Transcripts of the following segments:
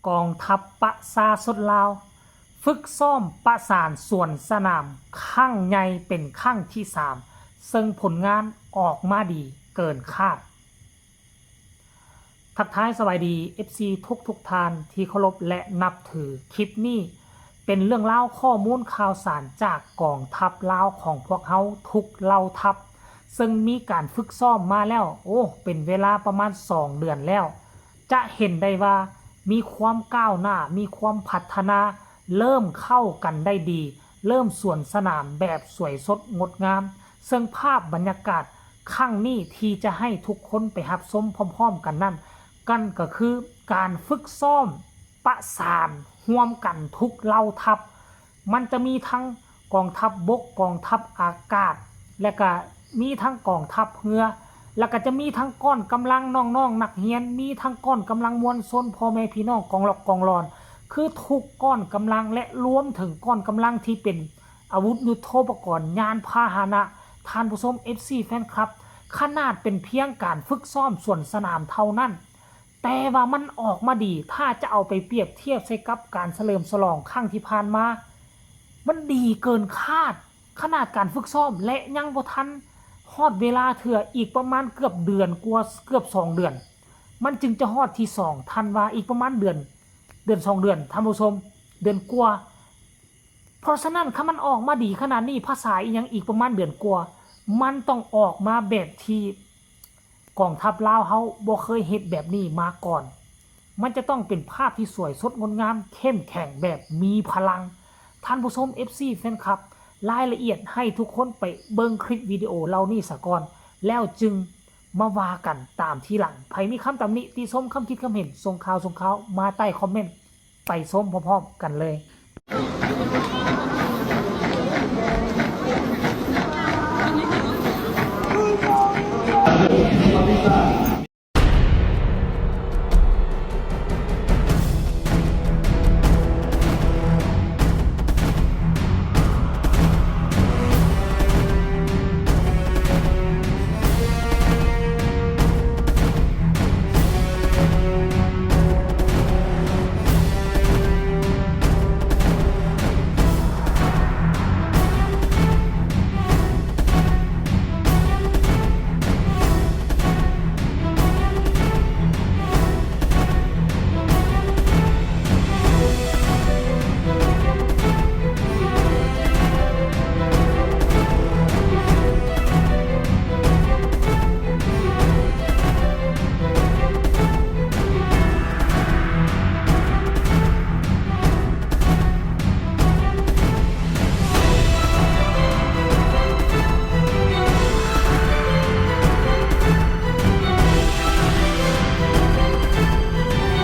ກອງທັບປະຊາຊົນລາວ ຝຶກຊ້ອມປະສານສວນສະໜາມຄັ້ງໃຫຍ່ເປັນຄັ້ງທີສາມ ເຊິ່ງຜົນງານອອກມາດີເກີນຄາດ. ທັກທາຍສະບາຍດີ ເອັຟຊີ ທຸກໆທ່ານທີ່ເຄົາລົບ ແລະ ນັບຖື. ຄລິບນີ້ເປັນເລື່ອງລາວຂໍ້ມູນຂ່າວສານຈາກກອງທັບລາວຂອງພວກເຮົາທຸກເຫຼົ່າທັບ ເຊິ່ງມີການຝຶກຊ້ອມມາແລ້ວ ໂອ້ ເປັນເວລາປະມານສອງເດືອນແລ້ວ. ຈະເຫັນໄດ້ວ່າມີຄວາມກ້າວໜ້າ, ມີຄວາມພັດທະນາ, ເລີ່ມເຂົ້າກັນໄດ້ດີ, ເລີ່ມສວນສະໜາມແບບສວຍສົດງົດງາມ. ເຊິ່ງພາບບັນຍາກາດຄັ້ງນີ້ທີ່ຈະໃຫ້ທຸກຄົນໄປຮັບຊົມພ້ອມໆກັນນັ້ນ ນັ້ນກໍຄືການຝຶກຊ້ອມປະສານຮ່ວມກັນທຸກເຫຼົ່າທັບ. ມັນຈະມີທັງກອງທັບບົກ, ກອງທັບອາກາດ ແລະກະມີທັງກອງທັບເຮືອ ແລະກະຈະມີທັງກ້ອນກຳລັງນ້ອງໆນັກຮຽນ, ມີທັງກ້ອນກຳລັງມວນຊົນ, ພໍ່ແມ່ພີ່ນ້ອງກອງລັອກກອງຫຼອນ ຄືທຸກກ້ອນກຳລັງ ແລະລວມເຖິງກ້ອນກຳລັງທີ່ເປັນອາວຸດຍຸດໂທປະກອນ, ຍານພາຫະນະ. ທ່ານຜູ້ຊົມ ເອັຟຊີ ແຟນຄລັບ, ຂະໜາດເປັນພຽງການຝຶກຊ້ອມສວນສະໜາມເທົ່ານັ້ນ ແຕ່ວ່າມັນອອກມາດີ ຖ້າຈະເອົາໄປປຽບທຽບໃສ່ກັບການສະເຫຼີມສະຫຼອງຄັ້ງທີ່ຜ່ານມາ ມັນດີເກີນຄາດ. ຂະໜາດການຝຶກຊ້ອມ ແລະ ຍັງບໍ່ທັນຮອດເວລາເທື່ອ, ອີກປະມານເກືອບເດືອນກວ່າ, ເກືອບສອງເດືອນ ມັນຈຶ່ງຈະຮອດທີສອງທັນວາ, ອີກປະມານເດືອນ, ເດືອນສອງເດືອນ ທ່ານຜູ້ຊົມ, ເດືອນກວ່າ. ເພາະສະນັ້ນ ຄັນມັນອອກມາດີຂະໜາດນີ້, ພາສາອີ່ຫຍັງ ອີກປະມານເດືອນກວ່າ, ມັນຕ້ອງອອກມາແບບທີ່ ກອງທັບລາວເຮົາບໍ່ເຄີຍເຮັດແບບນີ້ມາກ່ອນ. ມັນຈະຕ້ອງເປັນພາບທີ່ສວຍສົດງົດງາມ, ເຂັ້ມແຂງ, ແບບມີພະລັງ. ທ່ານຜູ້ຊົມ ເອັຟຊີ ແຟນຄລັບ, ລາຍລະອຽດໃຫ້ທຸກຄົນໄປເບິ່ງຄລິບວິດີໂອເຫຼົ່ານີ້ສາກ່ອນ, ແລ້ວຈຶ່ງມາວ່າກັນຕາມທີຫຼັງ. ໃຜມີຄຳຕຳໜິຕິຊົມ, ຄຳຄິດຄຳເຫັນ, ສົ່ງຂ່າວ, ສົ່ງຂ່າວມາໃຕ້ຄອມເມັນ. ໄປຊົມພ້ອມໆກັນເລີຍ.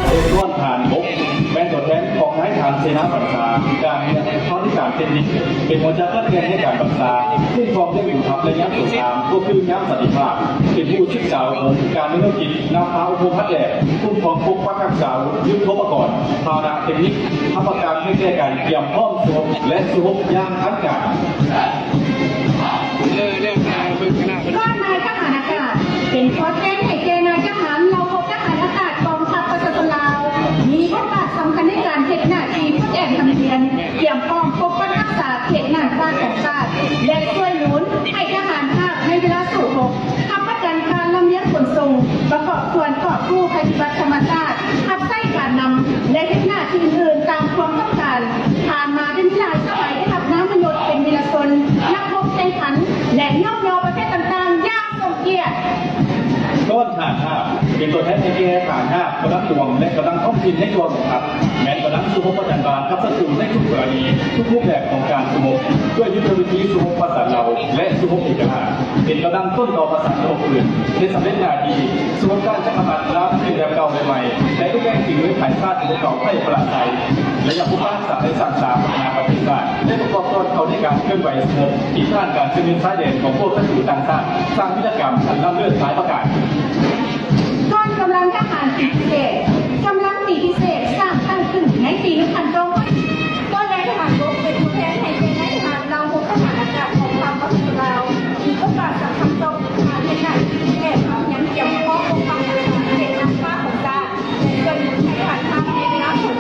ເປັນສ່ວນທະຫານບົກ ແມ່ນຕົວແທນຂອງນາຍທະຫານເສນາບັນຊາ, ການເມືອງ, ເຂົ້າທິການເຕັກນິກ, ເປັນຫົວໃຈຫຼັກແກ່ນໃນການບັນຊາ, ຄຸ້ມຄອງເລື່ອງກອງທັບ ແລະ ຍາມສົງຄາມ ກໍຄືຍາມສັນຕິພາບ, ເປັນຜູ້ສຶກສາອົບຮົມ, ການດຳເນີນກິດ, ນຳພາອົບຮົມຮັດແດດ, ຄຸ້ມຄອງປົກປັກຮັກສາ ຍຸດໂທປະກອນ, ພາຫະນະເຕັກນິກ, ຮັບປະກັນໃຫ້ແກ່ການກຽມພ້ອມສູ້ຮົບ ແລະ ສູ້ຮົບຢ່າງທັນການ. ເອີ ເລື່ອງນາຍເບິ່ງຄະນະ ລວດນາຍທະຫານອາກາດ ເປັນຕົວແທນໃຫ້ແກ່ນາຍທະຫານເຫຼົ່າພົນທະຫານອາກາດກອງທັບປະຊາຊົນລາວ ມີບົດບາດສຳຄັນໃນການເຮັດໜ້າທີ່ທົດແທນທຳທຽນ ກຽມພ້ອມປົກປັກຮັກສາເຂດນ່ານຟ້າຂອງຊາດ ແລະ ຊ່ວຍໜູນໃຫ້ທະຫານຮາບໃນເວລາສູ້ຮົບ ຮັບປະກັນການລຳລຽງຂົນສົ່ງ, ປະກອບສ່ວນກອບກູ້ໄພພິບັດທຳມະຊາດ, ຮັບໃຊ້ການນຳ ແລະ ເຮັດໜ້າທີ່ອື່ນໆຕາມຄວາມຕ້ອງການ. ຜ່ານມາໄດ້ມີຫຼາຍສະໄໝໄດ້ຮັບນາມມະຍົດເປັນວີລະຊົນ, ນັກຮົບແຂ່ງຂັນ ແລະ ຍ້ອງຍໍປະເພດຕ່າງໆຢ່າງສົມກຽດ. ກ້ອນທະຫານຮາບ ເປັນຕົວແທນໃຫ້ແກ່ທະຫານຮາບ, ກຳລັງຫຼວງ ແລະ ກຳລັງທ້ອງຖິ່ນໃນຕົວກອງທັບ, ແມ່ນກຳລັງສູ້ຮົບປະຈັນບານກັບສັດຕູໃນທຸກກໍລະນີ, ທຸກຮູບແບບຂອງການສູ້ຮົບ, ດ້ວຍຍຸດທະວິທີສູ້ຮົບປະສານເຫຼົ່າ ແລະ ສູ້ຮົບເອກະລາດ. ເປັນກຳລັງຕົ້ນຕໍປະສານອາວຸດປືນ ເຮັດສຳເລັດໜ້າທີ່ສູ້ຮົບຕ້ານຈັກກະພັດລາວຄືນແບບເກົ່າໃໝ່ໆ ແຕ່ກໍແມ່ນຝີມືຂອງຊາດທີ່ພວກເຂົາໄພປະລາໄຊ ແລະ ຍັງປົກປັກຮັກສາໄດ້ສ້າງສາພັດທະນາປະເທດຊາດ ແລະ ປະກອບສ່ວນເຂົ້າໃນການເຄື່ອນໄຫວສະຫງົບ ຕິດຕານການຊຶມຊາຍແດນຂອງພວກສັດຕູຕ່າງຊາດ ສ້າງວິລະກຳອັນລ້ຳເລີດຫຼາຍປະການ. ກອງກຳລັງທະຫານປີພິເສດ ກຳລັງປີພິເສດ ສ້າງຕັ້ງຂຶ້ນໃນປີໜຶ່ງພັນເກົ້າຮ້ອຍ ກໍນາຍທະຫານບົກເປັນຜູ້ແທນໃຫ້ແກ່ນາຍທະຫານເຫຼົ່າພົນທະຫານອາກາດກອງທັບປະຊາຊົນລາວ ມີບົດບາດສຳຄັນຕໍ່ການເຮັດໜ້າທີ່ແບບພາບຍັນກຽມພ້ອມປົກປັກຮັກສາເຂດນ່ານຟ້າຂອງຊາດ ແລະ ຊ່ວຍໜູນໃຫ້ທະຫານຮາບໃນເວລາສົງ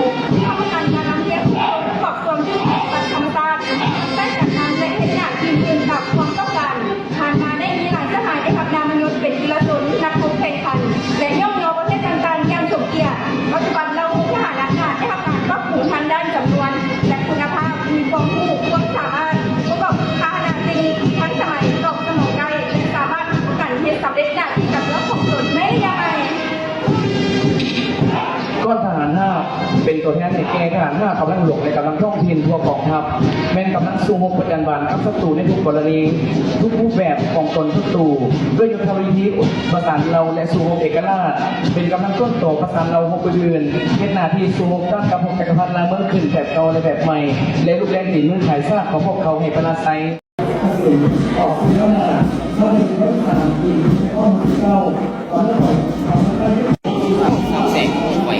ເປັນຕົວແທນໃຫ້ແກ່ທະຫານເຮືອ, ກຳລັງບົກ ແລະ ກຳລັງທ້ອງຖິ່ນທົ່ວກອງທັບ, ແມ່ນກຳລັງສູ້ຮົບປະຈັນບານກັບສັດຕູໃນທຸກກໍລະນີ, ທຸກຮູບແບບຂອງຕົນສັດຕູ, ດ້ວຍຍຸດທະວິທີປະສານເຫຼົ່າ ແລະ ສູ້ຮົບເອກະລາດ, ເປັນກຳລັງຕົ້ນຕໍປະສານເຫຼົ່າຮົບອື່ນໆ, ເຮັດໜ້າທີ່ສູ້ຮົບຕ້ານກັບພວກຈັກກະພັດລ້າງເມືອງຂຶ້ນແບບເກົ່າ ແລະ ແບບໃໝ່ ແລະ ລຸກແລ່ນຕີມືນຂາຍຊາດຂອງພວກເຂົາໃຫ້ປະລາໄຊ. ແສງໄຟ